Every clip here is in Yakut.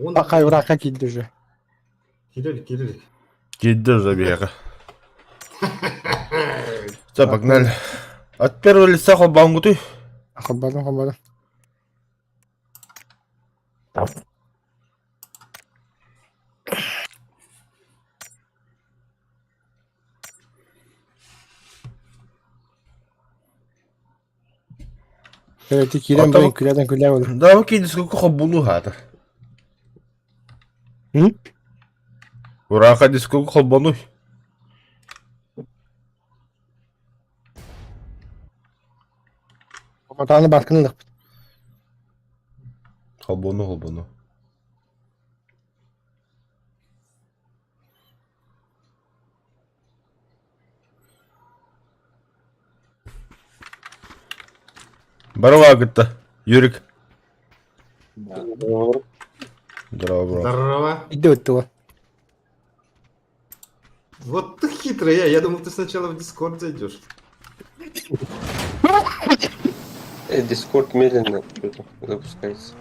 Он Акай уракка киирдэ уже. Киирэр, киирэр. Киирдэ уже биһиэхэ. Все, погнали. От первого лица холбооҥҥутуй? Холбоодум, холбоодум. Эти киирэн Оттон- баран күлэн күлэ Да, бу киирдискэ холбуулуу хаата. М? Ураха дискуга холбонуй. Матааны баскын ылыахпыт. Холбону, холбону. Барыла кытта. Юрик. Здорово, бро. Здорово. Идет его. Вот ты хитрый, я. Я думал, ты сначала в Дискорд зайдешь. Дискорд медленно что-то запускается.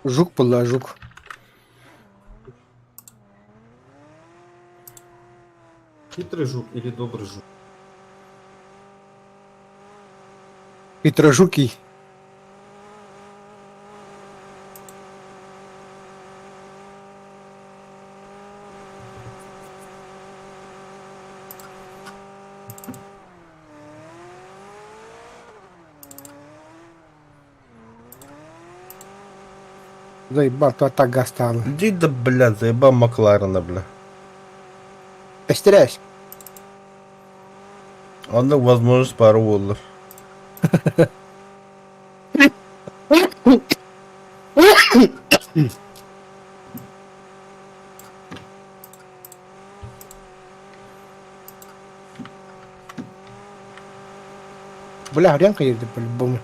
Жук была, жук. Хитрый жук или добрый жук? Хитрожукий. Заебал, то так гастало. Иди да, бля, заебал Макларена, бля. Растеряйся. Онно возможность пару буоллар. Бля, хрен едет по-любому.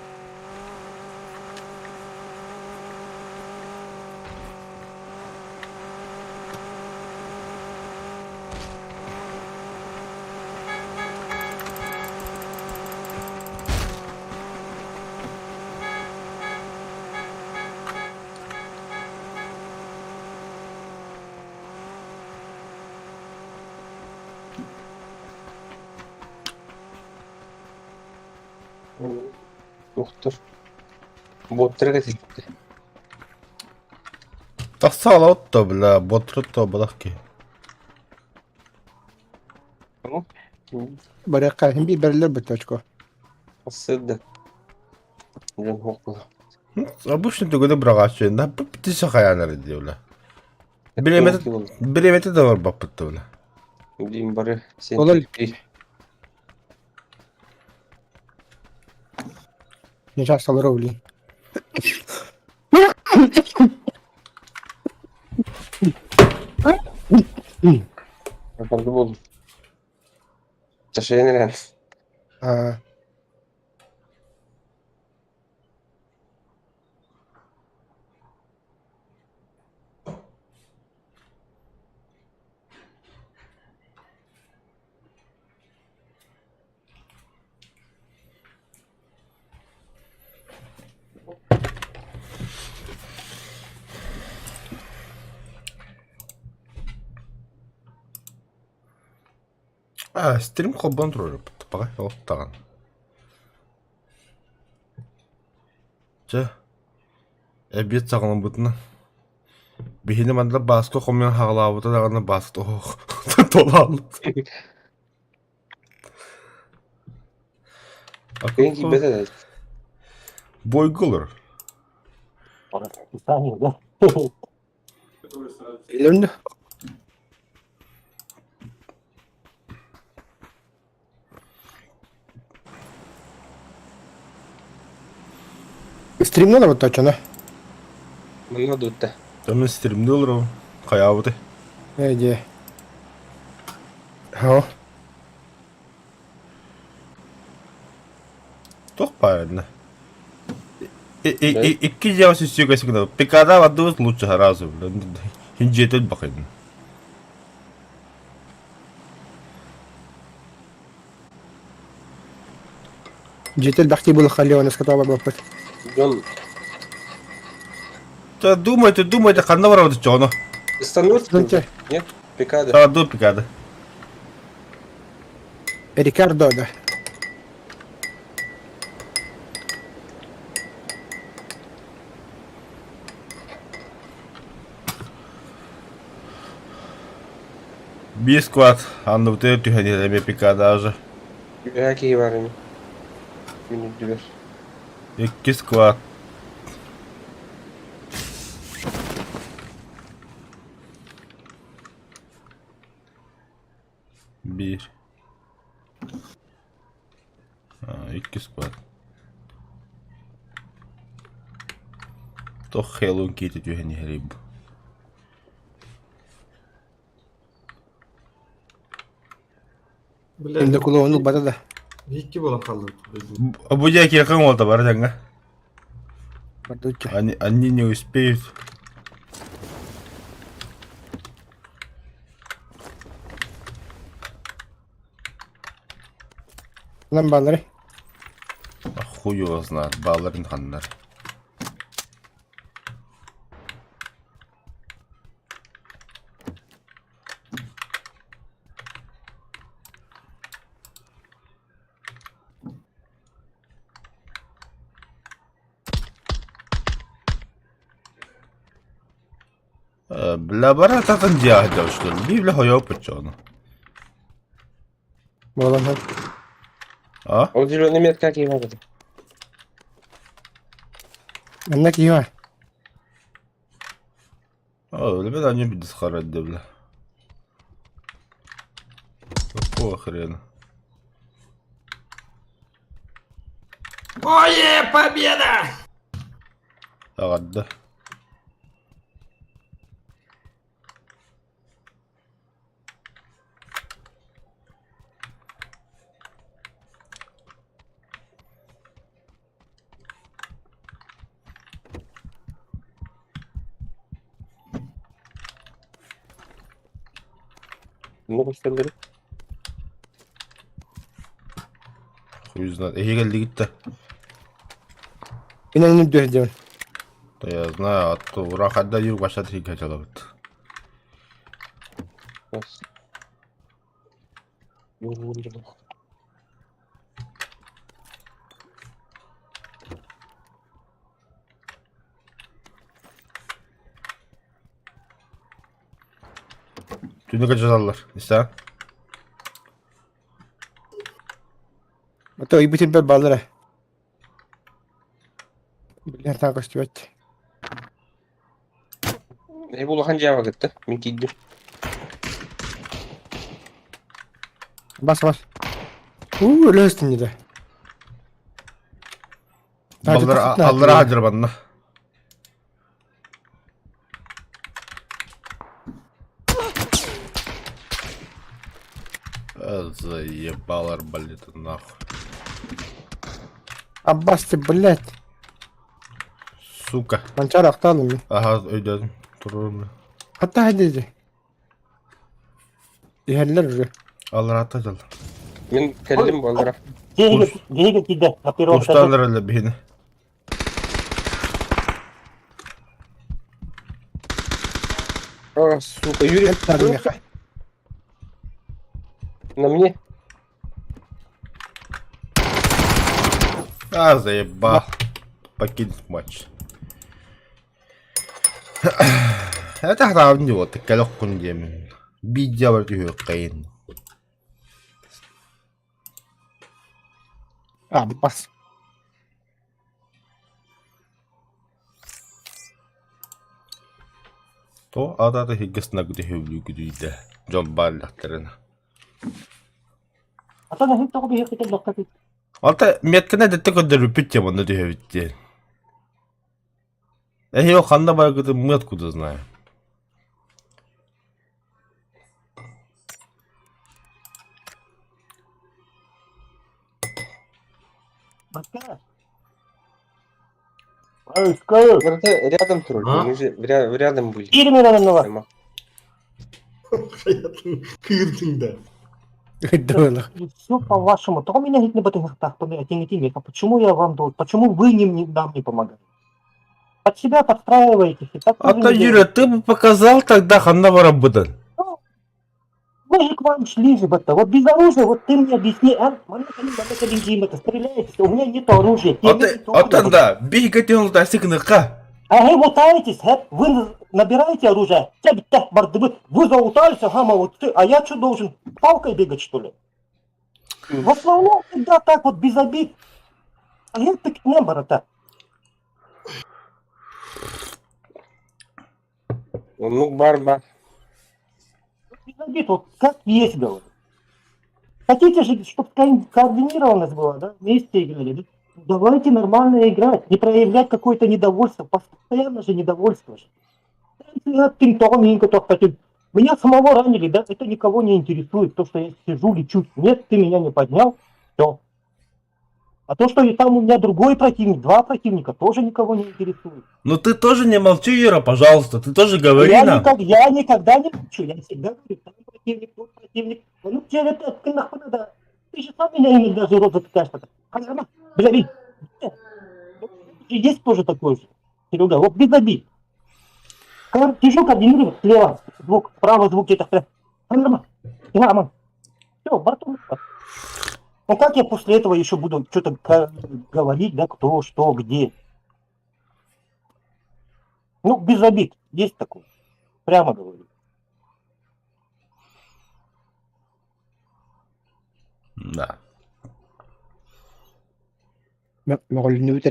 Доктор. Боттар кэтилбитэ. Тахса отто, бля, ботрутто балахки. Барыахха иһин биир бэриллэр бу точка. Сырда. Дьон хоқпула. Обычно түгүнү быраҕааччы, на птица хайаанар дии, бля. Бириэмэтэ бириэмэтэ да барбаппыт да, бля. Билим бары сен Олор не часто блин. Апарды болду. Жашайын эрен. А, А, стрим холбоон туруоруппут баҕай ол даҕаны. Чэ, эбиэт саҕаламмытынан биһини манна Бааска хомуйан хаҕалаабыта даҕаны Бааска оһох толаалыт. Кыйын киирбэтэ да. Бойго олорор. Илимди. Стримҥэ олорбут оччоно. Манна дуутта. Тэмин стримнии олоробун. Хайаабытай? Ээ дьиэ. Һоо. Туох баар иннэ? Икки дьиэҕэ сүссүүгэ сигнал. Пикада бардыбыт лучше сразу. Син дьиэтэ элбэх ини. Дьиэтэ элбэхтии булахха Леонеска тоҕо барбаппыт. Дьон Да думайте, думайте, ханна барабыт чоҕоно. Станут? Донче. Нет? Пикада. Саҕардыы пикада. Рикардо да. Биир склад анныбытыгар түһэн иһэр эмиэ пикада Үөһээ киһи бар ини. Мин үрдүбэр. Икки склад. Биир. Икки склад. Туох Хэллоуин киитэ түһэн иһэрий бу? Бля, Инде кулуһун ылбата да. Икки буолан хааллыбыт. Бу дьэ киэхэ уолта бары тэҥҥэ. Бардучча. Они не успеют. Lan баллары. Хуй его знает, балларын ханнар. Бля, бара татын дьиэҕэ Библия хойооппут ону. Буолан А? Ол зеленый метка киһи бар этэ. Манна киһи бар. О, ребята, они без харат, бля. Какого хрена? Ой, победа! Ладно. Ну, көстөллөрү. Хуй знает. Эһиги кэллигит да? Мин эҥин үрдүө Да я знаю, а то ура хадда юр баша трик хотела. Бас. Түнү качалалар. Иса. Ото ыйбытын бэр баллара. Билэр таан көстүбэт. Э, бу улахан дьиэҕэ кытта. Мин киирдим. Бас бас. Уу, өлөстүн да. Баллар аллара хадыр банна. Заебал арбалет нахуй. Аббас ты, блядь. Сука. Манчар ахталым мин. Аха, өйдөдүм. Турурум. Хатта хадиди. Иһэллэр уже. Аллара атта жал. Мин кэллим буоллара. Дьиэгэ киирдэ. Куштандар эле бихини. А, сука, Юрий, на мне. А, заебал. Покинь матч. Это хравни вот, кэлэх диэмин. Бидя бар түһүөккайын. Аббас. То адата хиггесна гүтү хөблү күдүйдэ. Дьон бааллахтарына. Ата наһын тоҕо биһиэхэ кэллэххэ Алта меткана дэтте көрдөрүппүт тем онно түһэбит Эхио ханна баргыты мы откуда знаем. Бакка. Это рядом тролль. А? Мы же рядом были. Киирмин Прямо. Хаятын кыырдың да. Дылах. Все по-вашему. Только меня не А почему я вам должен? Почему вы не, не, нам не помогаете? Под себя подстраиваетесь. И так А тоже то, не Юля, ты бы показал тогда ханна барабыдан. Мы же к вам шли же, это. Вот без оружия, вот ты мне объясни, а, это, стреляетесь, у меня нет оружия. А ты, а да, бейгетен ка. А вы лутаетесь, вы набираете оружие, вы залутались, ага, молодцы, а я что должен, палкой бегать, что ли? В основном всегда так вот, без обид. А я так не барата. Ну, бар-бар. Без обид, вот как есть, говорю. Хотите же, чтобы координированность была, да, вместе играли, да? Давайте нормально играть, не проявлять какое-то недовольство, постоянно же недовольство. же. Меня самого ранили, да, это никого не интересует, то, что я сижу, лечу. Нет, ты меня не поднял, все. А то, что и там у меня другой противник, два противника, тоже никого не интересует. Ну ты тоже не молчи, Юра, пожалуйста, ты тоже говори я, нам. никак, я никогда не молчу, я всегда говорю, там противник, тут противник. Ну, тебе это, ты нахуй надо. Ты же сам меня иногда же рот затыкаешь. Так, Бля, Ви, есть тоже такой же, Серега, вот без обид. Сижу, координирую, слева звук, справа звук где-то. Все, бортом. Ну как я после этого еще буду что-то говорить, да, кто, что, где? Ну, без обид, есть такое. Прямо говорю. Да. Мөҕүлүннүбүт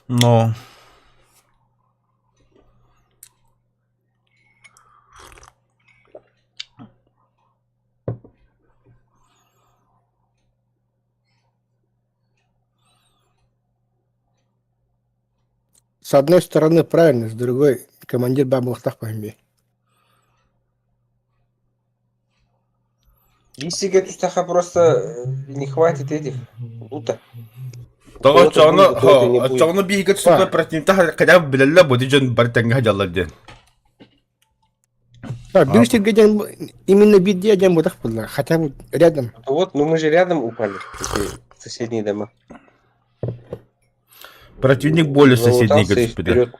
Но. С одной стороны правильно, с другой командир бабылықтақ пойми. Если Гетустаха просто не хватит этих лута. Тоҕо Кого-то будет, кого-то не будет. чоҕону биһигэ түсүппэ противникта хотя бы билэллэ бу дьон бар тэҥҥэ дьаллар диэн. Так, бир сиргэ именно бидде ден будах было, хотя бы рядом. Вот, ну мы же рядом упали, эти соседние дома. Противник более соседний Залутался и түспүтэ. вперед.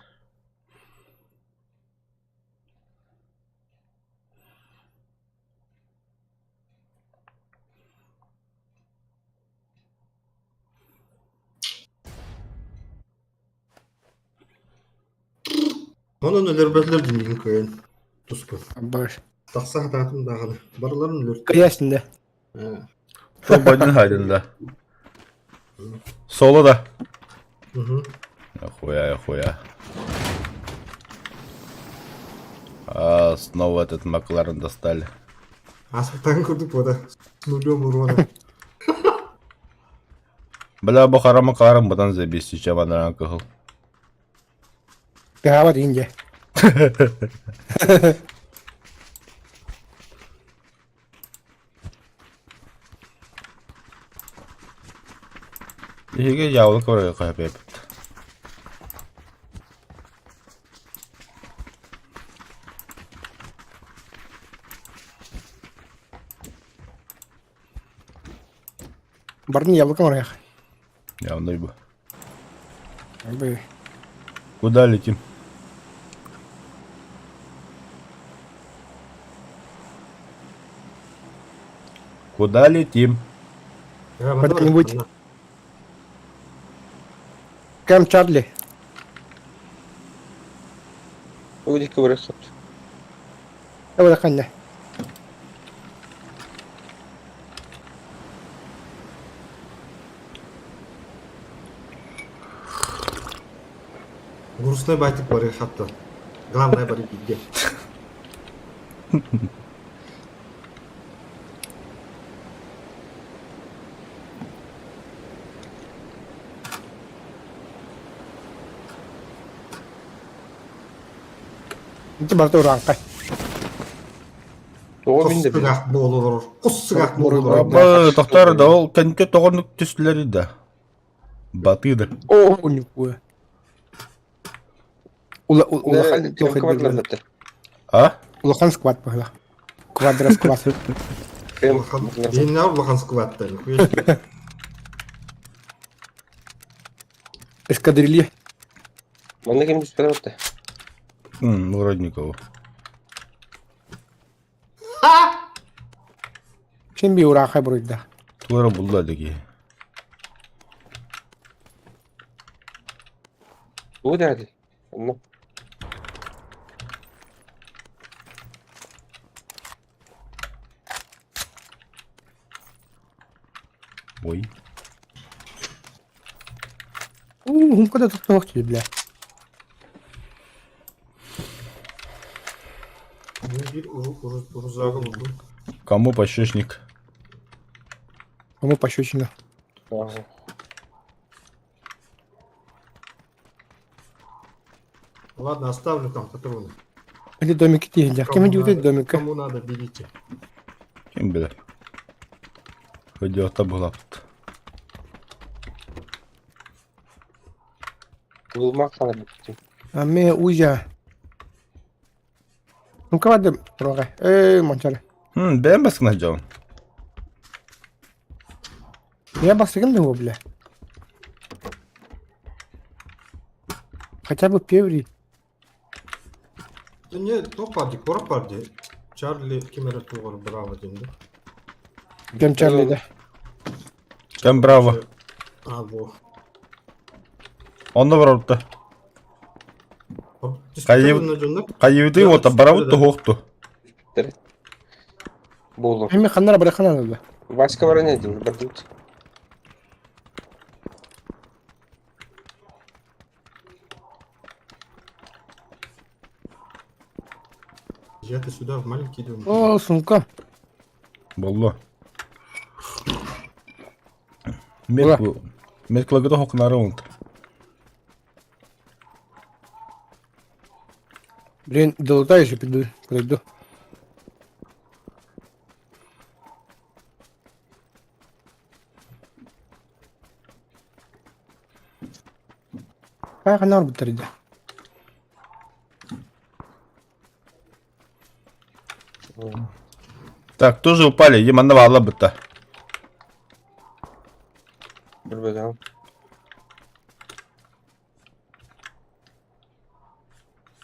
Онон өлөрбөтүлэр дьиҥин кыайан туспут. Бар. Тахса хатаатым даҕаны. Барыларын өлөртүм. Кыясın да. Свободен хадин да. Соло да. Охуя, охуя. А, снова этот Макларен достали. Аспытан курдук бода. С нулем урона. Бля, бу хара Макларен бадан забись, чем она кахал. Кыһаабат инде. Иһиге дьявол көрө кахапеп. Бардын яблоко орайық. Явно бы. Бы. Куда летим? Куда летим? Куда-нибудь. Кэм Чарли. Удик выход. Эвэ ханна. Грустной байтик бар хатта. Главное бар где. Ити барта ураанкай. О, мин де билем. Кус бололор. Кус бололор. Аба, тохтар да ол кэнке тоҕонук түслэри да. Батыды. О, нихуя. Улахан А? Улахан сквад быһыла. Квадро сквад. Биһиннээх улахан сквадтар. Эскадрилья. Манна ким түспэтэ батта? Вроде никого. Син би ураахай буруйда. Туора булла дики. Тугу дээди? Онно. Ой. Уу, куда тут ногти, бля. Биир урузаага булдум. Кому пощечник? Кому пощечина? Ага. Ладно, оставлю там патроны. Эти домики тиһилдэх. Ким Кому идиот эти надо, домика? кому надо, берите. Ким билэр. Идиота булаппыт. Булмак хаалар А ме узя. Ну кавады рога. Эй, манчары. Хм, бэйэм баскына дьон. Я басыгын да его, бля. Хотя бы певри. Да не, то парди, кора парди. Чарли ким эрэ туоҕар браво диэн да. Кем Чарли, да. Кем браво. А, во. Онно барабыта. Хайыбытый уота барабыт туһуохту. Буолуо. Эми ханнара барахана да. Васька баран этим, бардыбыт. Я-то сюда в маленький дом. О, сумка. Болло. Мет мет клагыта хокнары онт. Блин, долутаюсь и приду, подойду. Как она орбитер да? Так, тоже упали, еманна баалла бытта. Билбэтим.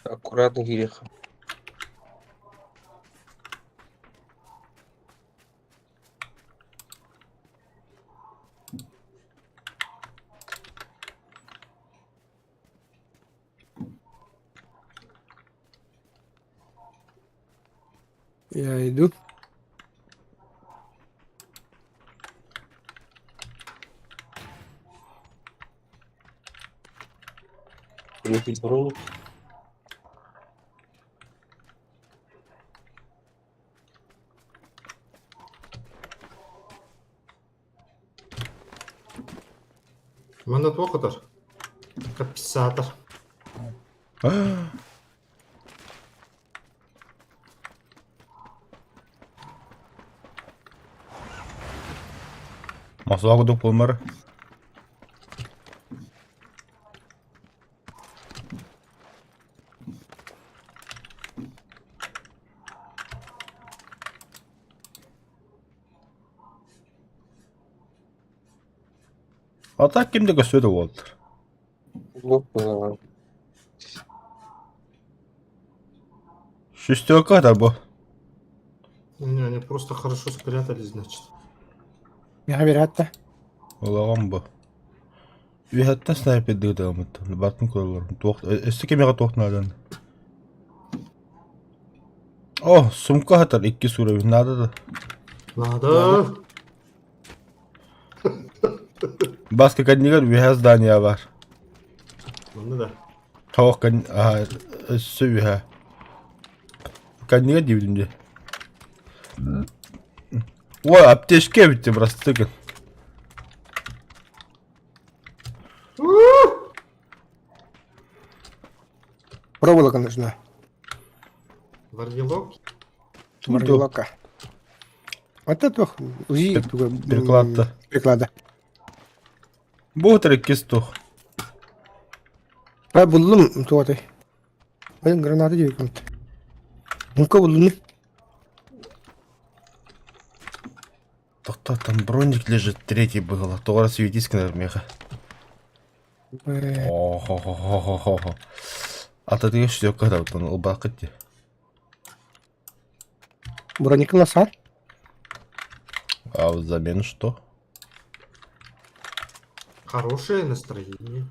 Аккуратно киириэххэ. Я иду. Броник. Манна туох ытар? Каписатор. Масуға кудук болмар. А так кимде көстүбөт уолтар. Ну, Шестерка да бу. Не, они просто хорошо спрятались, значит. Миха бератта. Улаҕан бу. Үөһэттэн снайпердыы ытыаммыт. Бартын көрөллөр. Туох өссө кимиэхэ туох наадан. О, сумка хатар икки сура надо да. Надо. Баска кэннигэр үөһэ здание бар. Манна да. Тоох кэн өссө үөһэ. Кэннигэр диибитим дии. Ой, аптечка эбит бырастыгын. Проволока нужна. Варвелок. Варвелока. Вот это УЗИ. Приклад-то. Приклада. Бу иккис тух. А буллум туотай. Ой, граната диэбиккин. Ну-ка буллуну. Тохто, там броник лежит, третий был. Тоҕо светись гынар миэхэ. Бэ. О-хо-хо-хо-хо-хо. Ататыгар сүтүөххэ хатабыттан ылбааккыт дии. Броник ыласаар. А взамен что? Хорошее настроение.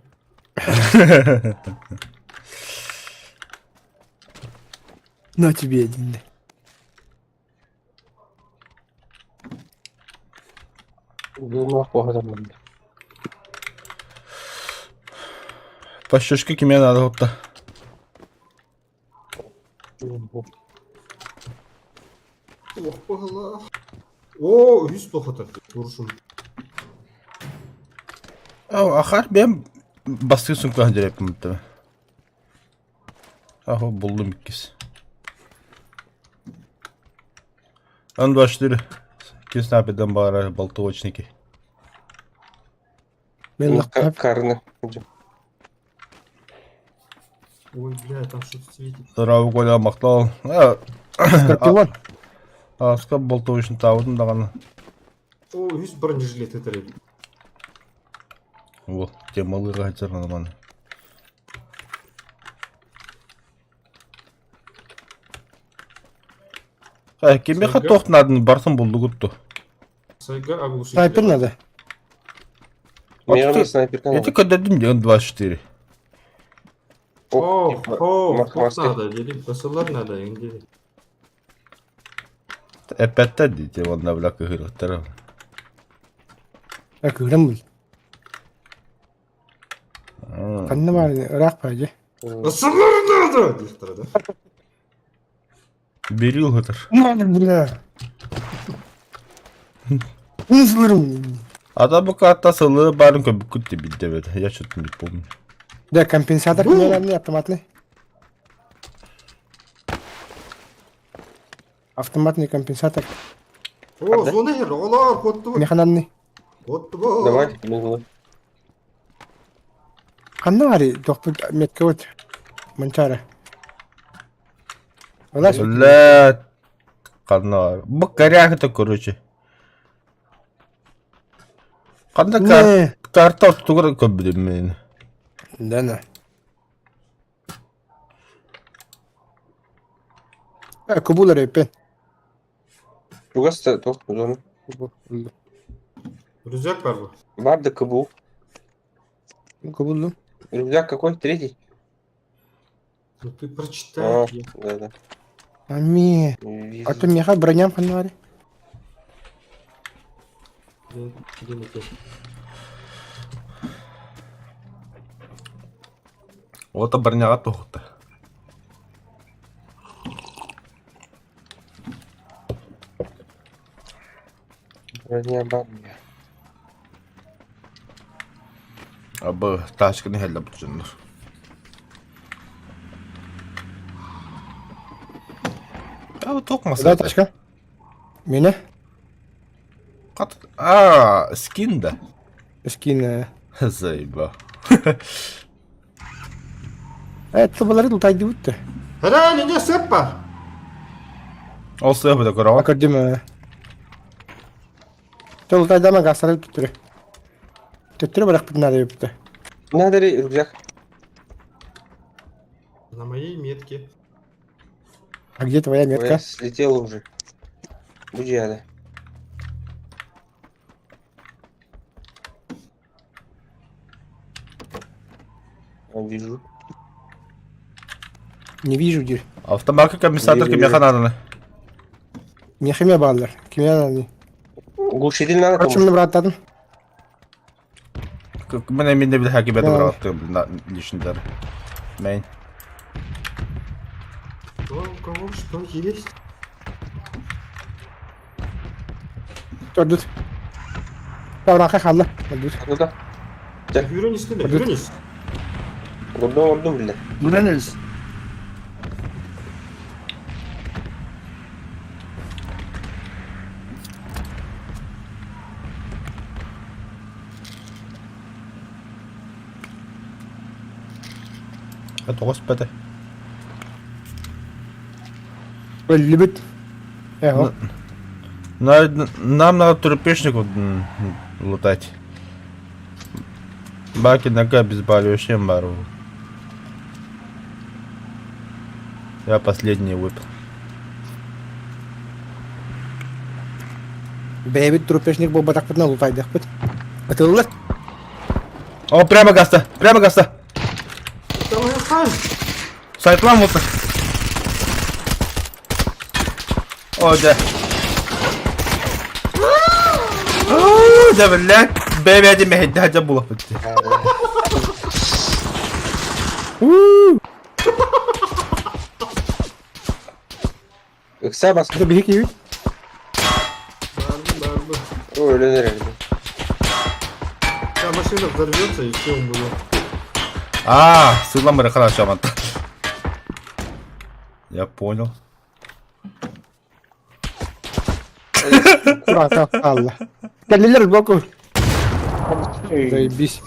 На тебе один. Пащечка кимиэ наада хотта. Ох, баҕалаах. Оо, үһүс туохатар турушум. Ахар бэйэм бастыыр сумкаһын дьэрэппин бүттэ. Аһо буллум иккис. Ан баштыр кис снайперден баара болтовочники. Мен лахтап. Карны. Ой, бля, там что-то светит. Здорово, Коля, махтал. Скорпион. Аска болтовочный таабытын даҕаны. О, үс бронежилет этэр эбит. Вот, темалыга сылдьар маны. Кимиэхэ Сайга. туох нааданы барытын буллугут дуо? Сайга оглушитель. Снайпер надо. Миэхэ Ити снайперка ити көрдөрдүм диэн 24. О, о, Марк туох Маска. надо, дели, басылар надо, эҥдели. Эппэттэр дии уонна бля кыһыырыктара. Кыырым бул. Ханна баар ыраах баар дии. Басылар надо! диэхтэрэ да. Берил хытар. Надо, бля. Узларым. А бу карта сылы барын көбүккүт билдебет. Я что-то не помню. Да, компенсатор кимиэлэрний автоматный. Автоматный компенсатор. О, зона иһэр, оҕолоор, куоттубут. Механанный. Куоттубут. Давай, мен Ханна баарый тохпут меткабыт Манчаары. Ылас. Бля, ханна бу коряга-то короче. Ханна кар Не. карта ортотугар көрбүтүм мин. Да на. Кубулар эппен. Чугас туох зона. Рюкзак бар бу. Бар да КБУ. Кубуллум. Рюкзак какой? Третий? Ну ты прочитай. А, я. да, да. Ами. Вижу. А то меха броням ханна баарый. Где- где на те? Ота барняга тоһутта. Броня бар мне. Абы тачканы хелле бутжуннар. А токмаса. Да, тачка. Меня? Кат а скин да. Скин. Заеба. Это балары лутайды бутты. Хара, не не сеп бар. Ол сыһы да көрөҕө. Көрдүм. Те лутайдама гасары түттүрү. Түттүрү барах надо епті. Надо ли рюкзак? На моей метке. А где твоя Ой, метка? слетела уже. Буди я, да. А, Вижу. Не вижу, где. Автоматка компенсатор кимиэхэ нааданы. Мехеме баалар. Кимия надо. Глушитель надо Короче, кому? мне брат тадым. Мен эмин де бил хакибет Да. бырагаттым лишнидер. Мен. Кто, у кого что есть? Төрдүт. Тавраха халла. Төрдүт. Ну да. Yürün üstüne, Hadi. yürün üstüne. Ордум, ордум, бля. Буданыз. Тоҕус бэтэ. Өллүбүт. Эҕо. Нам надо трупешников лутать. Баки нога обезболивающая бару. Я последний выпил. Бэйэбит трупешник буолбатахпытына лутайдахпыт. Ытыллар. О, прямо гаста! Прямо гаста! Давай, хай! Сайтлан вот. О, да. О, да, блядь. Бэбэди мэһэйдэ хадьа булаппыт. Ыкса бас. Это биһи киһибит. Барды, барды. Өлөн эрэр. Сейчас машина взорвется и все умрет. А, сыламыры хорошо, мат. Я понял. Курата хаалла. Кэллилэр боку. Заебись.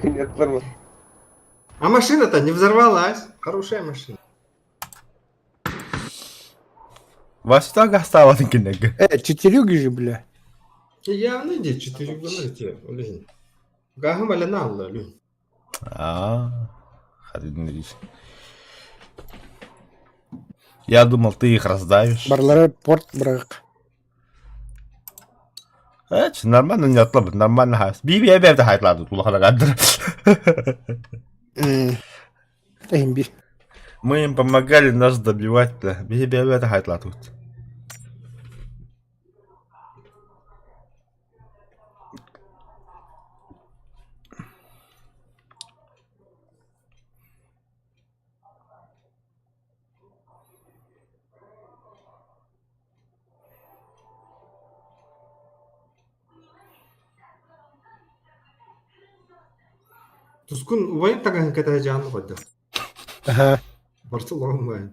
Нет, нормально. А машина-то не взорвалась. Хорошая машина. Вася так осталось кинег. Четырюги же, бля. Явно иди, четыре года блин. Гахам аля лю. А, хрен Я думал, ты их раздавишь. Барлары порт бырах. Эч, нормально не отлабыт, нормально хас. Би би би хайтлады улахана гадыр. Эһин Мы им помогали нас добивать, да. Би би би хайтлады. Тускун убайын тагаһын кэтэһэ дьааны қойды. Аха. Барсы убайын.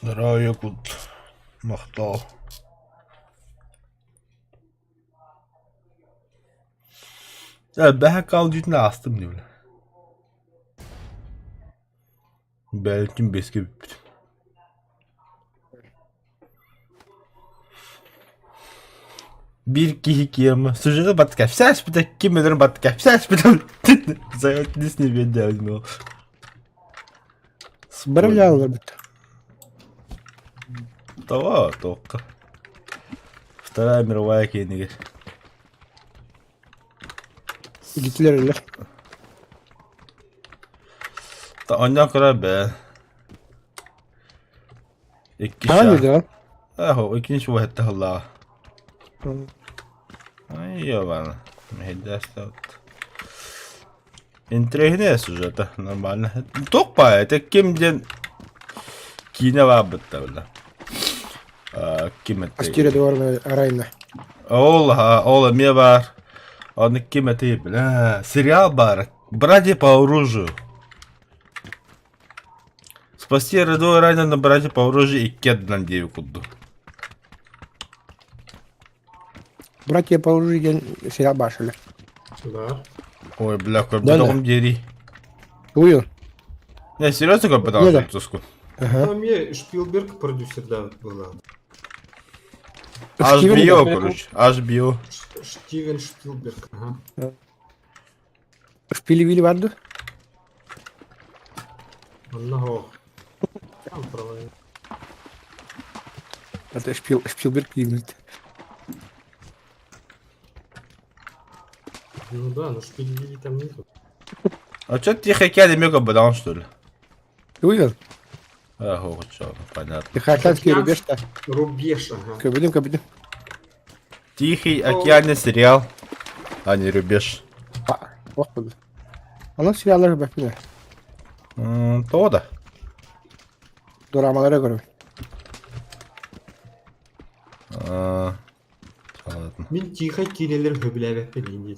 Здоровье кут. Махтал. Бэһэ Call of Duty астым диብል. Бәлким беске бүппүт. Биир киһи киэм сюжеты бат кэпсээспитэ ким өлөрүн бат кэпсээспитэ Заят Disney биэрдээбит Бары билялар бит. Того, тоққа. Вторая мировая кейнигер. Гитлер элер. Та онньон көрөр бэ. Икки Хаан ша. деді Ахо, иккинчи уһэтте хыллаа. Ай, ебана. Мэһэйдээстэ Интересный сюжета, нормально. Топа, это ким ден киинэ баабытта бля. Ким это? Астире дворна арайна. Ол, ол эмиэ баар. Оны ким это, бля, сериал баар. Братья по оружию. Спасти рядовой ранен на братья по оружию и кеднан девять кудду. Братья по оружию диэн сериал башылы. Да. Ой, бля, Да, да. көрбөтөҕүм диэри. Уйу. Не, серьезно Да, көрбөтөҕүм да. туску. Ага. Там е Шпилберг продюсер, да, была. HBO, короче, HBO. Стивен Шпилберг, ага. Шпили-вили барды. Одного. Там правильно. Это Шпил, Шпилберг диибит. Ну да, но шпиль там нету. А что Тихий океан эмиэ көрбөтөҕүн что ли? Ты увидел? Ах, вот чё, понятно. Тихоокеанский рубеж-то. Рубеж, ага. Көбүдүм, көбүдүм. Тихий океан сериал, а не рубеж. Ох, буду. Аны сериаллар бэппинэ. Тоҕо да. Дорамалары көрөбүн. А, ладно. Мин тихо киинэлэр хөбүлээбэппин диэн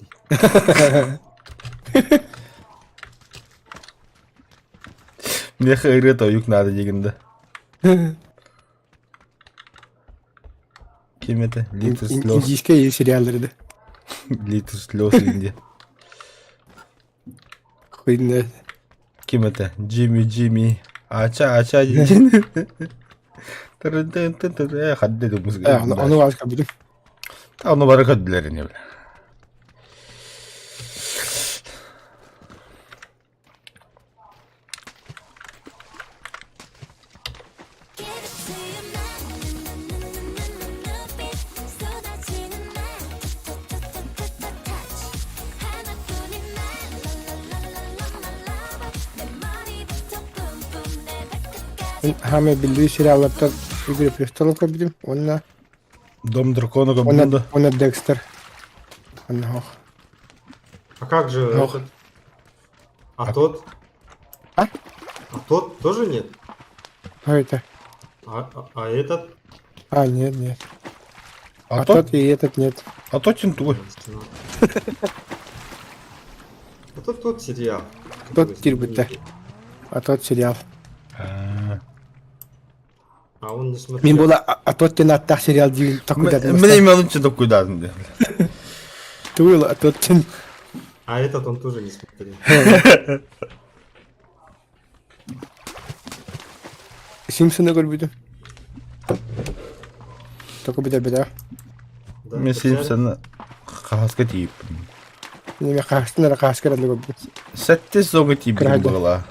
Миэхэ ырыа тойук наада диигин да. Ким это? Литр слез. Индийские сериаллары да. Литр слез Индия. Хуйня. Ким это? Джимми Джимми. Ача ача диэн. Тырын-тын-тын-тын. Хадды Э, ону баас көрбүтүм. Ону бары көрдүлэр ини бля. Хаамай биллии сериаллартан Игорь Престолов көрбүтүм уонна Дом дракона уонна көрбүтүм да. уонна Декстер. Онно ох. А как же Ох. этот? А тот? А? А тот тоже нет? Кто это? А этот? А, нет, нет. А А тот, тот и этот нет. а тот тинтуй. А тот тот сериал. Тот киирбитэ. А тот сериал. А он не Мин смотрел. була а тот диэн ааттаах сериал диир такуйдатын Мин эмиэ ончу токуйдаатым диэн. Тугул а тот диэн А этот он тоже не смотрел. Симпсоны көрбүтүм. Току бүтэрбитэ. Да, Мин потеряли? Симпсоны хаһаска тиийиппин. Неме хаастын эрэ хааска эрэ көрбүтүм. Сэттис сылга тиийбитим Кыраһа быһыылаах.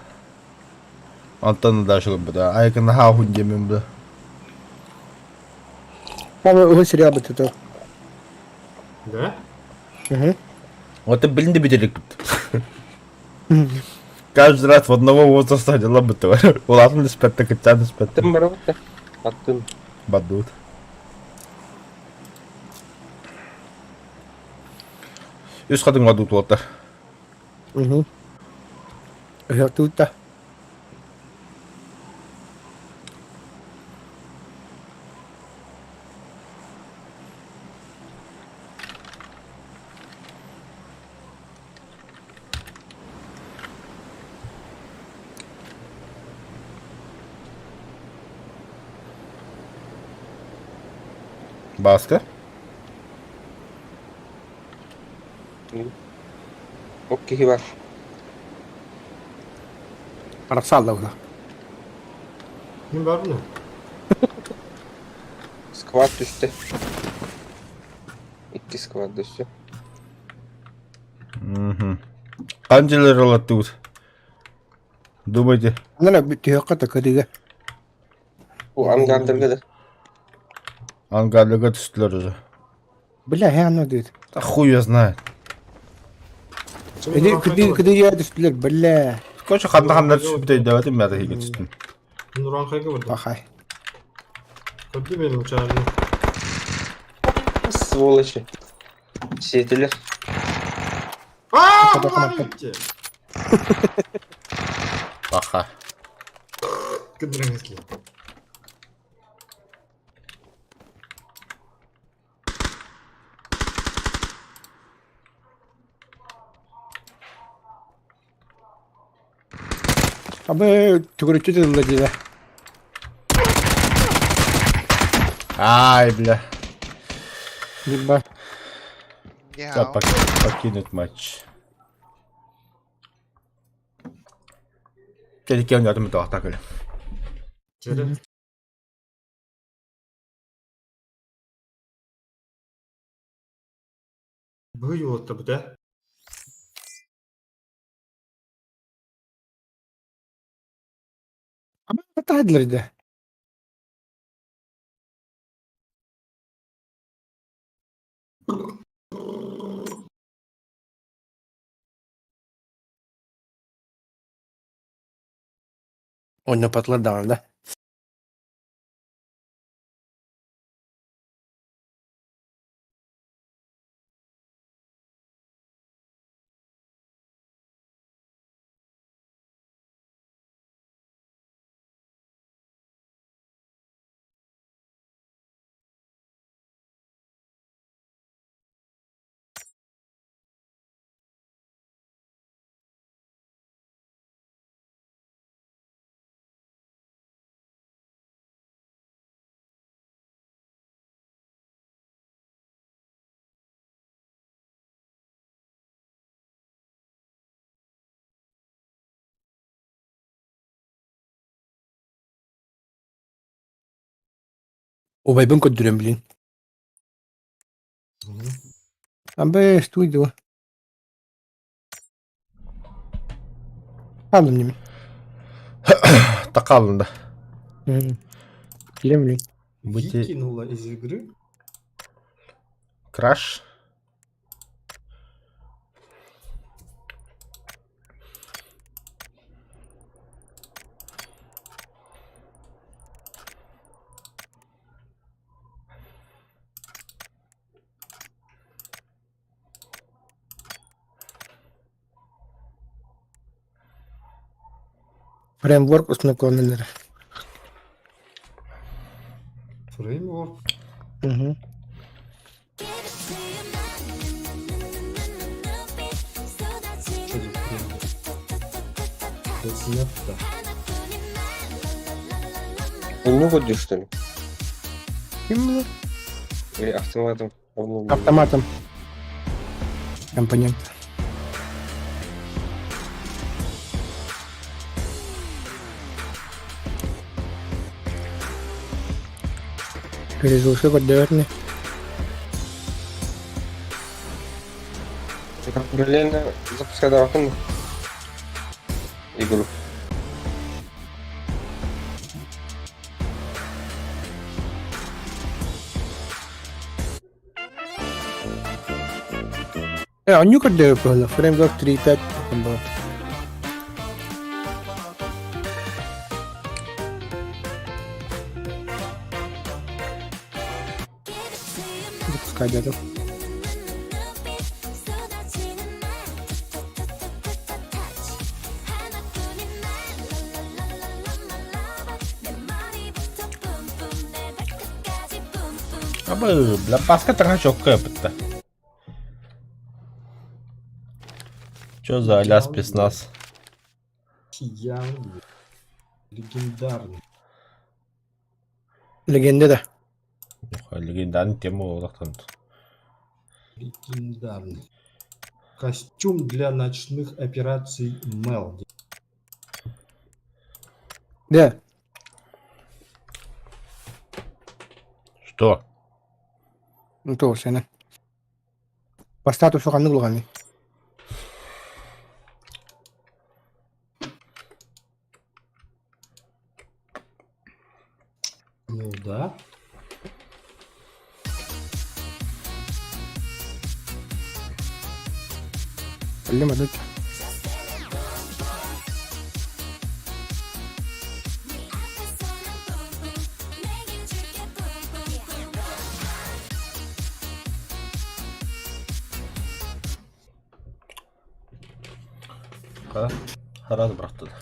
Онтон да дальше Айкын хаахун диэмин бу. Мама уһун сериал бүтүтэ. Да? Угу. Вот билин да бүтэликпит. Каждый раз в одного возраста дела бы Улаатын испетте, кытчаан испетте. Аттым барабыт да. Аттым. Баддуут. Үс хатын бадуут уолаттар. Угу. Ыһыктыбыт Бааска. Ок киһи бар. Арахсаалла була. Ким бар мына? Сквад түстэ. Икки сквад түстэ. Анжелер олаттыбыт. Думайте. Нана түһүөххэ да кырыга. Бу ангардарга да. Ангардарга түстүлэр уже. Бля, я оно диет. Да хуй я знает. Кыды кыды кыды я түстүлэр, бля. Короче, ханна ханна түспүт өйдөбөтүм мята хиге түстүм. Нуранхайга барды. Пахай. Көрдү менин учагымды. Сволочи. Сиэтилэр. А, Пока, пока. говорите! Паха. Кыдырыңызли. Абы түгүрүччү тылла диэ. Ай, бля. Либо Да, покинуть матч. Кэликкен ятым тоқта көлі. Жері. Бүй отты бу да. Абы таһдылар да. Оонньоппотулар даҕаны да. Убайбын көрдөрөн билин. Абы, студио. Хааллым ньимин. Такалын да. Киирэн билин. Выкинула из игры. Краш. Фреймворк установленный. Фреймворк. Угу. Что за фреймворк? .NET, да. Он не ходишь, что ли? Ким Или автоматом обновлен? Автоматом. Компонент. Перезалушка көрдөбөтүнэ. Параллельно запускай давай игру. Э, онньуу көрдөбүт буолла. Framework 3.5 было. Запускай дядю. Абы, бля, паска таҥа чокка ыппытта. Чё за а-ля спецназ? Киян. Легендарный. Легенда да. Легендарный тема буолуохтан. Легендарный. Костюм для ночных операций Мел. Да. Что? Ну то сена. По статусу ханнык улаҕаный? Ну да. Кэллим адык. Раз бырахтылар.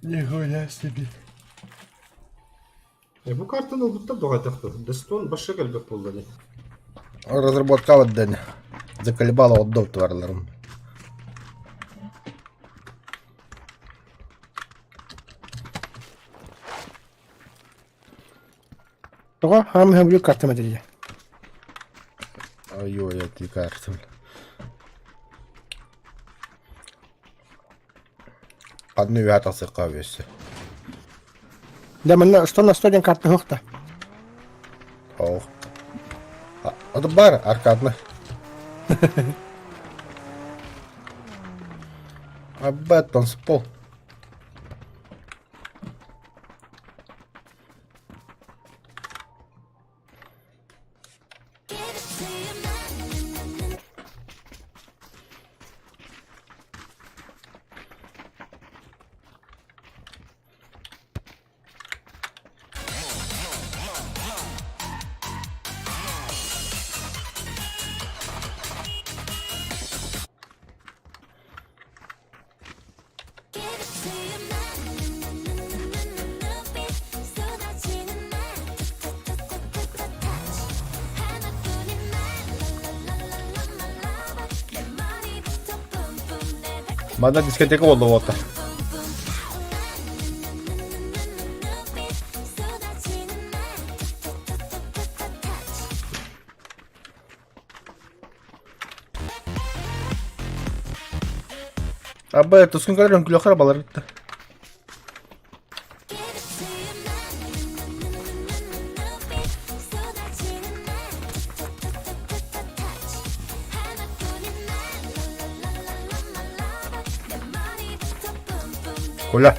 Нихуя себе. Бу картаны ылбыттар доҕайтахтар. Дестон башка кэлбэт буолла дии. Разработка вот заколебала отдал тварларым. Тоҕо хаам хөбүлүк картам этилдэ. Ой-ой, эти карты. Одну вятался весе. Да манна 100 на 100 диэн карта суох да. Ох. Это бар аркадный. Об этом спол. Манна дискотека буолла буолта. Абы тускун кэлэр үҥкүлүөххэ балар ытта. Коля.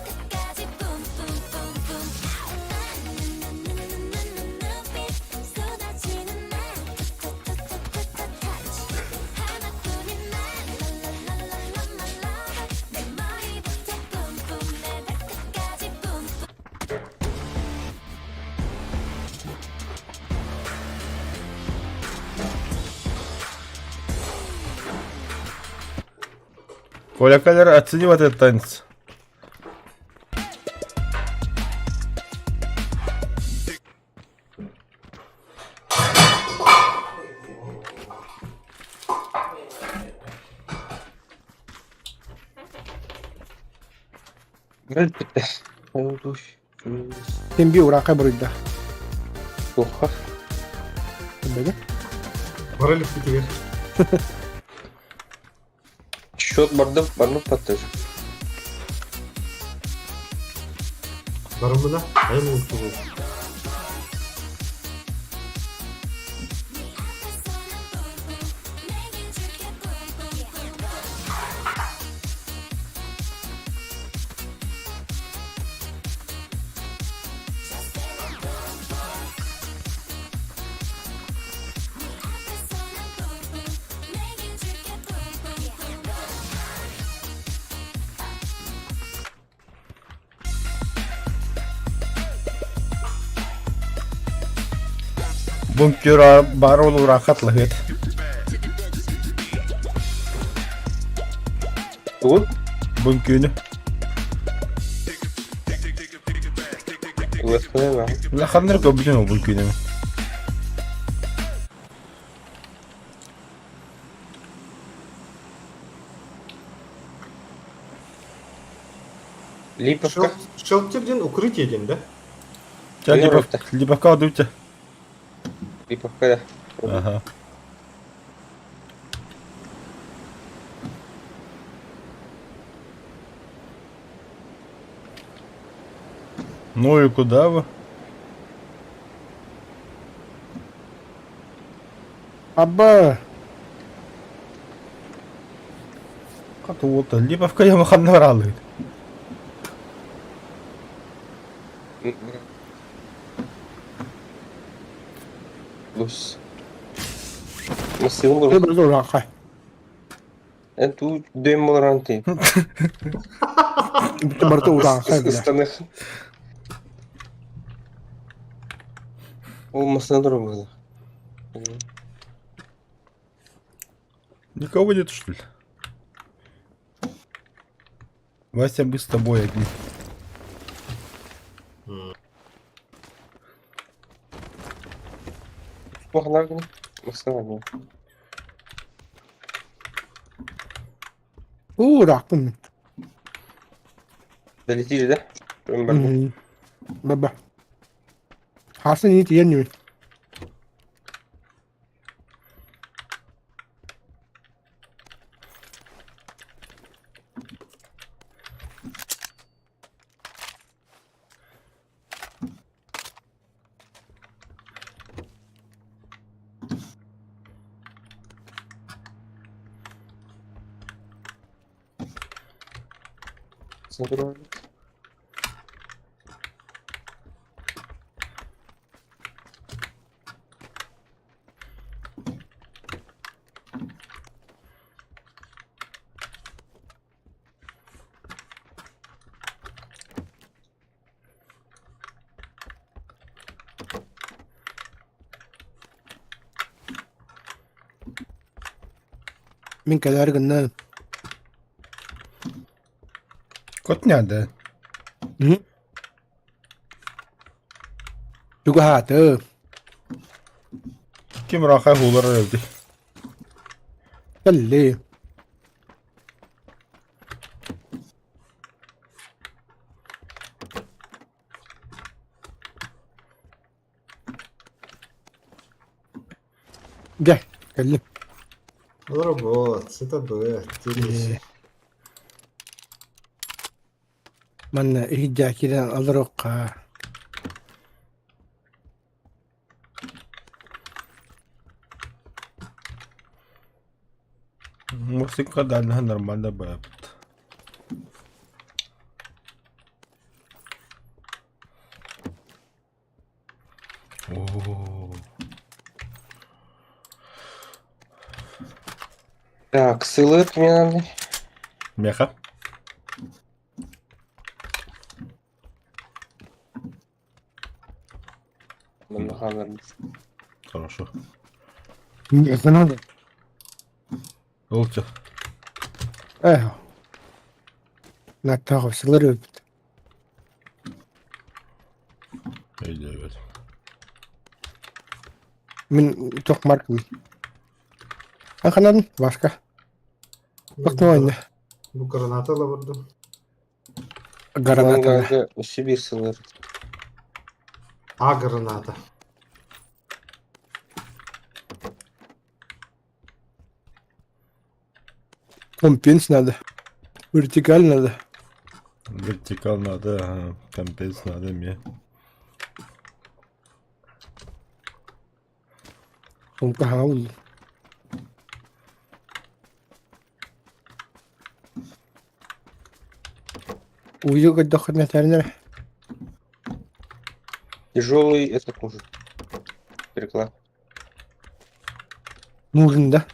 Коля Калер, оцени вот этот танец. Син биир ураакай буруйда. Туохха? Билбэгэ. Бара иликпитигэр. Счет бардым, барбыт баттыр. Барымына айан уутугу. Бункер баар ураахат лаһыт. Тугун? Бункүнү. Улахан Улаханнар көбүтүн ол бункүнү. Липовка. Шелтер диэн укрытие диэн да? Ча Липовка одуйте. Липовка да. Ага. Ну и куда вы? Абба! Как вот, Липовка я маханна баралыт. Лус. Масыым Ты барда ураакай. Эн туу дөм болорон ти. Барда ураакай бля. Ыстаных. Ол масына дұры было. Никого нет, что ли? Вася, мы с тобой одни. Махнагын. Масына. Ураакпын. Долетели, да? Прям барды. Баба. Хасын ит иен Масына дұры. Мин кэлэр гынна. Кот не да. Тугааты. Ким раха хулар öldü. Кэлли. Дьэ, кэллим. Робот, СТБ, Э, Манна иһирдьэ киирэн олоруохха. Музыка дальше нормально бэт. О, Так, сылыт мне надо. Меха. Хорошо. Нет, не надо. Лучше. Эх. Натаҕа сылар өлбүт. Өйдөөбөт. Мин туох маркабын. Ханан Вашка. Бахтымайна. Бу граната лабырдым. Граната. Сибирь сылыр. А граната. Компенс надо. Вертикаль надо. Вертикал надо, ага. Компенс надо мне. Сумка хаул. Уйу көрдөххүнэ тэринэр Тяжелый этот нужен. Переклад. нужен, да?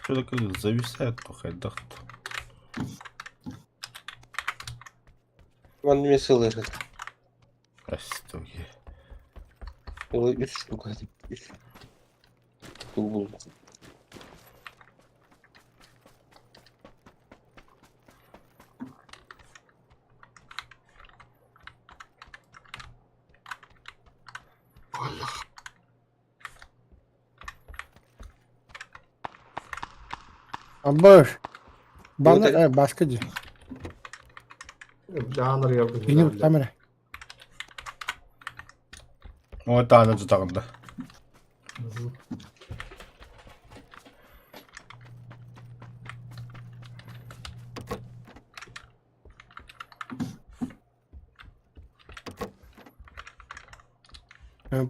Что такое зависает, хайдах. Вон мне сылыр. Астоги. Үс штука. Үс. Тубул. Абыш. Баны э, башка дии. Жанр ярдым. Кини камера. О, таана тутаҕында.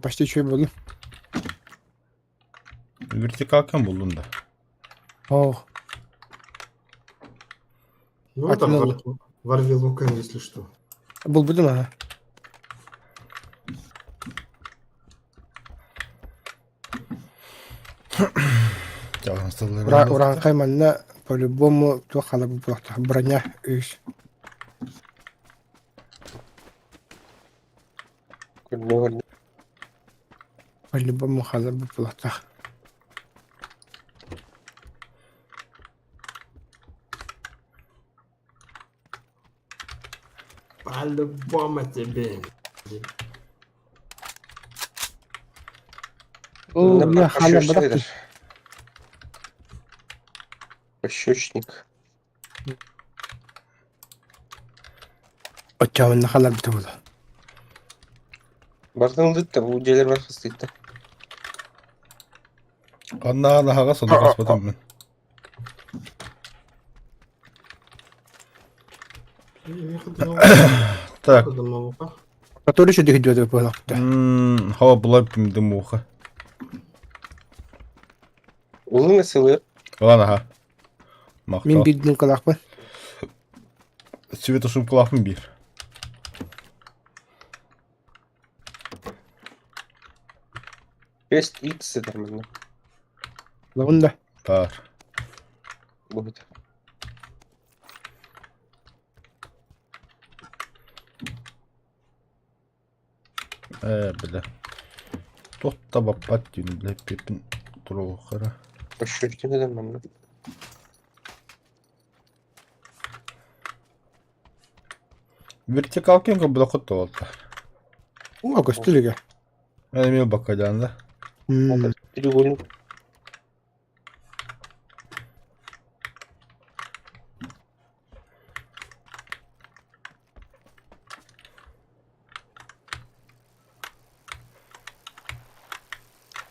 Почти что булдум. Вертикалкан булдум да. Ох. Ну, там ворви луком, если что. Булбудум, ага. Урааҥхай манна по-любому туох халабы буолуохтаах броня үс. По-любому халабы буолуохтаах. По-любому тебе. О, бля, халя бырах Пощечник. Оччоҕуна халарбыта буолуо. Бартын ылдыт да, бу дьиэлэр бар хастыйда. Оннааҕар аһаҕас ону хаспатым мин. Так. Который еще дыхидет буолуохта. Хава булар дымуха. Улың сылыр. Ылан аха. Мин биирдин кылаахпын. Сүбэ сумкалаахпын биир. Шесть икс это нормально. Лабын да. Бар. Будет. Ээ, бля. Туох да баппат диэн, бля, пипин туруохара. Пощечник это нормально. Вертикалкин кобдохот туолта. О, көстүлүгэ. Мен эмиэ бакадьаан да. Треугольник.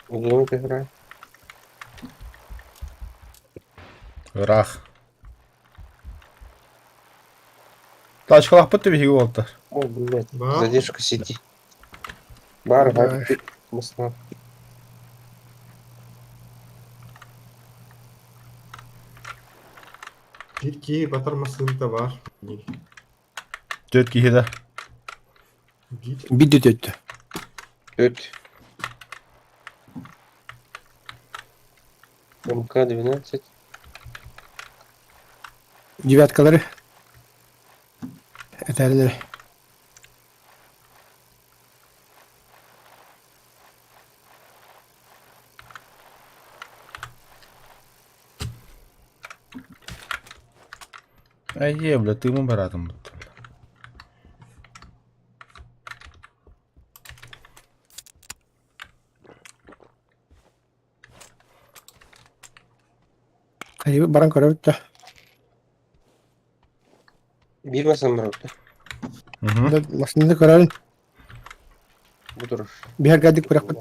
Зону көһөрө. Ыраах. Тачкалаахпыт да биһиги уолтар. О, блядь, Бар. задержка сети. Бар, Да. бар, Москва. Биир киһи батар массыыната баар. Түөрт киһи да. Биир. Биир да Төрт. МК-12. Девяткалары. Этэринэр. Айе, бля, тыымын бараатым бутта. Хайыбыт баран көрөбүт да. Биир массыына барбыт. Мгм. Массыынаны көрөбүн. Бу турар. Биһэргээдик күрэхпит.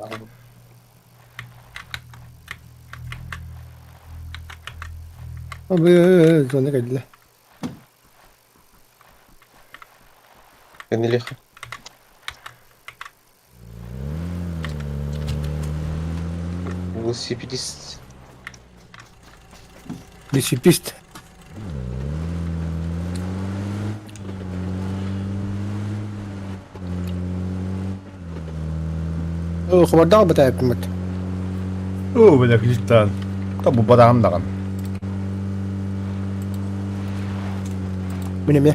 Абы, зона кэллэ. Кэннилиэх. Велосипедист. Велосипедист. Хабардаах бытаайыппыммыт. Оо, бля, киһиттэн. Та бу бараам даҕаны. Мин эмиэ.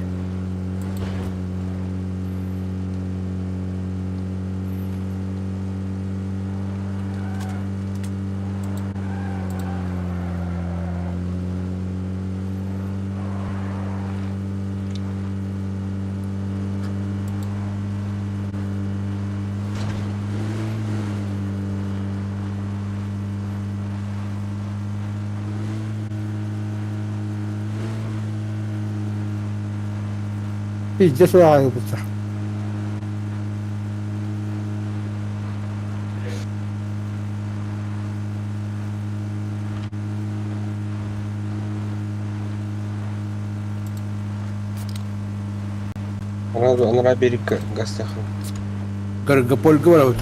Пиздец ыраҕаҥыппыттар. Анараа береккэ гастахан. Каргопольга барабыт.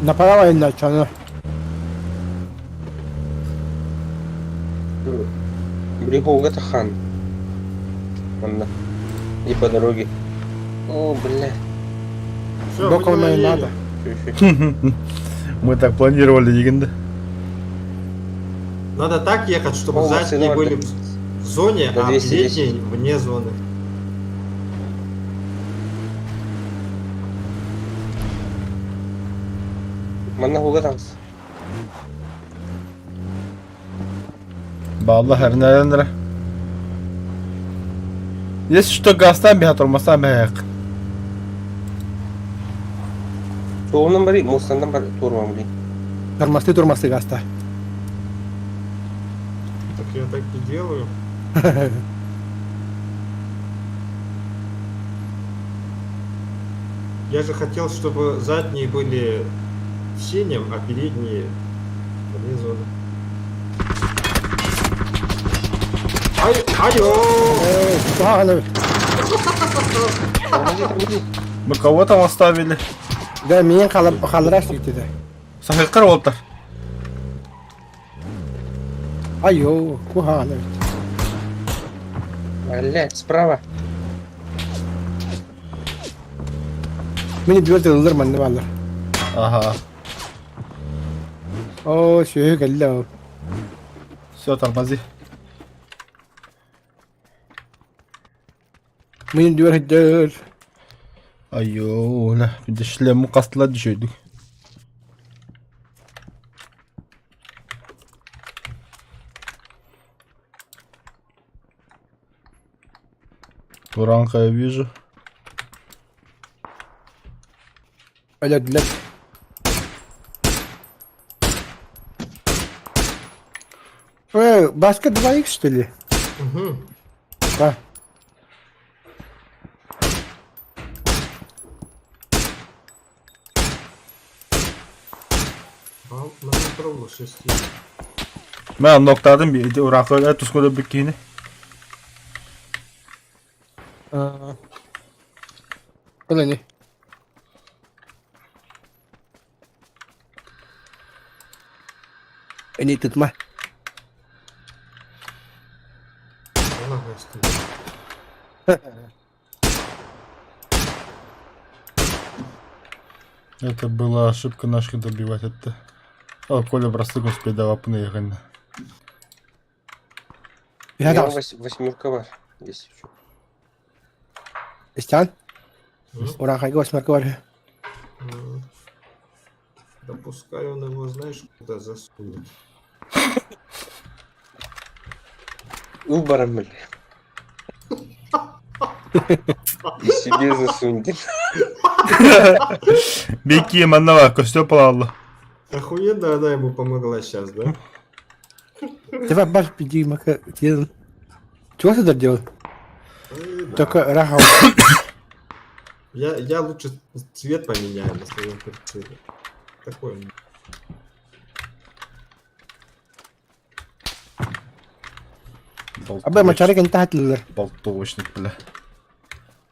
Направо айаннааччы Бреховга тахан. Онно. И по дороге. О, бля. Все, Боком мы не и надо. Мы так планировали дегенде. Надо так ехать, чтобы О, задние машина были в зоне, На а 210. передние вне зоны. Манна хуга таҕыс. Балла хэрнэрэнэрэ. Если что, газтан биһа тормозтан биһэк. Суолунан барый, муостанан бар туоруом блин. Тормозты, тормозты гаста. Так я так не делаю. Я же хотел, чтобы задние были в синем, а передние вне зоны. Ай, айо! Куһаҕан Тормози, тормози. Мы кого там оставили? Да, миин хаалларар сүүтүдэ. Сахыккар уолтар. Айо, куһаҕан Блядь, справа. Мин дүрт ыллар манна бааллар. Ага. Оо, сүөһү кэллэ ол. Все, тормози. Мин дүр дөр. Айо, ла, биде шлему кастыла düşürdük. Туранка я вижу. Өлөдүлэр. Баска 2х, что ли? Угу. Да. На контролу шести. Мен ноктадым ити ураакы тускула биккини. Ол не? Ini tutma. Она гостит. Это была ошибка наших добивать это. О, Коля бросил успел лапны ехать. Я Я восьмерка бар, если что. Истян? М? Урахайга восьмерка бар. М. Да пускай он его, знаешь, куда засунет. Ыл барам, бля. И себе засунь. Беки маннава, костё палалла. Охуенно она ему помогла сейчас, да? Давай баш иди мака. Чего ты тут делал? Ой, да. Только рахау. Я лучше цвет поменяю на своем прицеле. Такой он. Абы мачарик интахат лылар. Болтовочник, бля.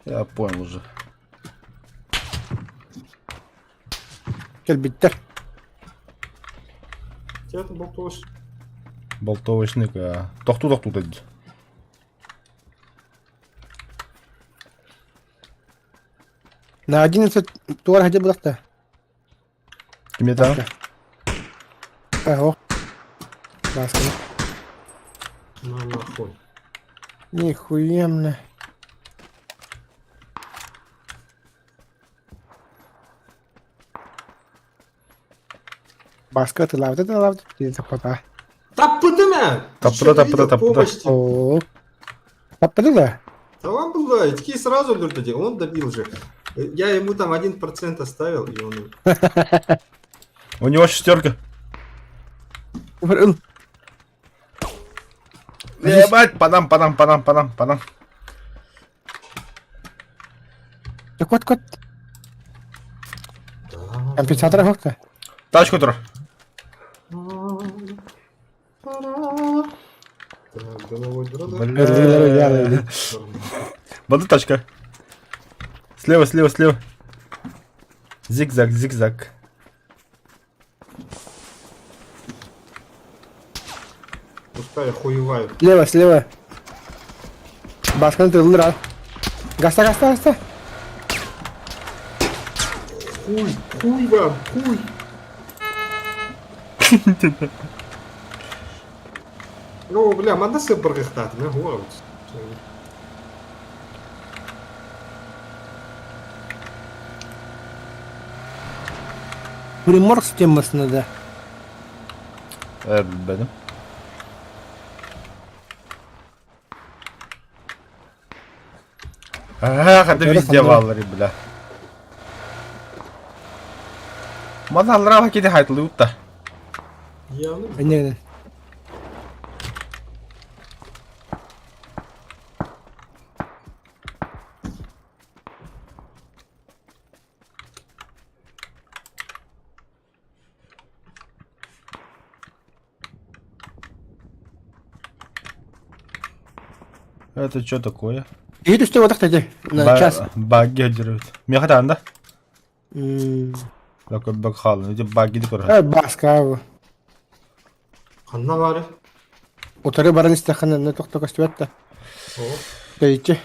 Я понял уже. Кел биттер. Тебя это болтовочник. Болтовочник, а. Тохту тохту деді. На 11 туар хаджа булакта. Киме там? Ого. Баска. На нахуй. Нихуя, бля. Баска ты лавты, ты лавты, ты запота. Таппытына! Таппыта, таппыта, таппыта. О. Таппыды Да он был, да, и такие сразу говорят, он добил же. Я ему там 1% оставил, и он... У него шестерка. да? Ебать, панам, панам, панам, панам, панам. Кот, кот. Да. Компенсатор хокта. Тачку тур. Так, дымовой дрон. Бля. Вода тачка. Слева, слева, слева. Зигзаг, зигзаг. Пускай охуевают. Слева, слева. Басканы тылдыра. Гаста, гаста, гаста. Хуй, хуй вам, хуй. Ну, бля, манна сыбыргыхтат, на голову. Приморск темасына да. Бедім. Ах, это везде валлари, бля. Мана аллара кеде хайтылы утта. Я, ну, Не, Это что такое? И түстө вот так На час. Багги одерут. Меха да? М. Такой бакхал, эти багги декор. Э, баска. Ханна бары. Утары баран истахана на тохто костюатта. О, Тейче.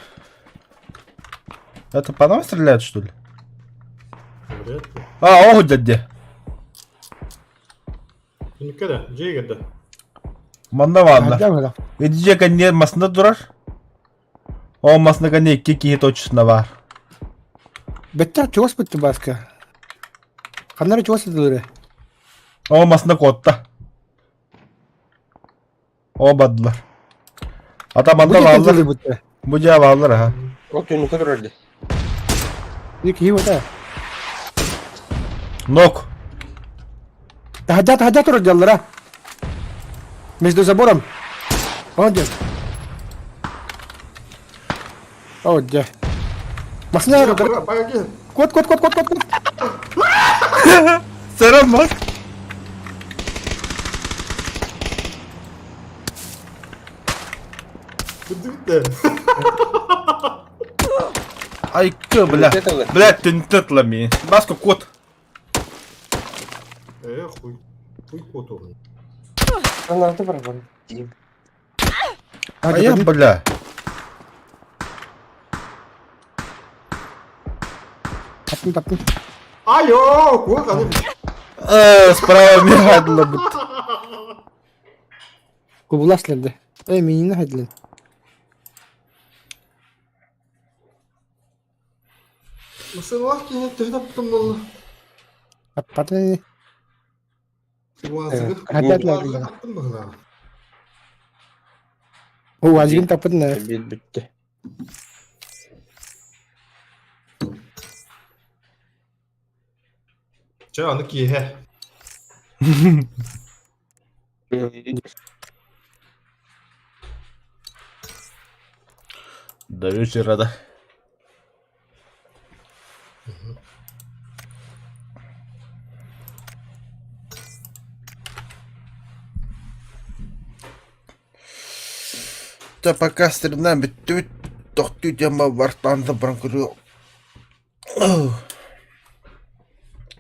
Это по нам стреляют, что ли? вряд ли. А, ох, дядя. Никогда, жегеда. Манна ванна. Иди конне масында турар. О, масында конне икки киһи точно бар. Беттер чугас битти баска. Ханнары чугас дылыры. О, масында котта. О, бадылар. Ата манда баллар. Бу Бу жа баллар, ха. Ол түнүкө турар ди. Ики вот. Нок. Тахадя, тахадя турар дяллара. Между забором. Он где? О, где? Машина, Баги. кот, кот, кот, кот, кот, кот. Сарам бас. Кырдьык Айка, бля. Бля, тынтытла ми. Баска кот. Э, хуй. Хуй кот он. Граната барабан. Дим. А я, бля. Таптым, таптым. Айо, кот, аны. Э, справа мигадла бут. Кубулас лерде. Эй, минини хайдлен. Масылах кине төһө таптым болла. Аппатын Уазыгы. Опять Уазыгы таптым быгла. Уазигин таппытын э. Бит бүтті. Чэ, аны киэһэ. До вечера, да. Та пока стримнан бүттүбүт тохтуу диэн бартаан да баран көрүө.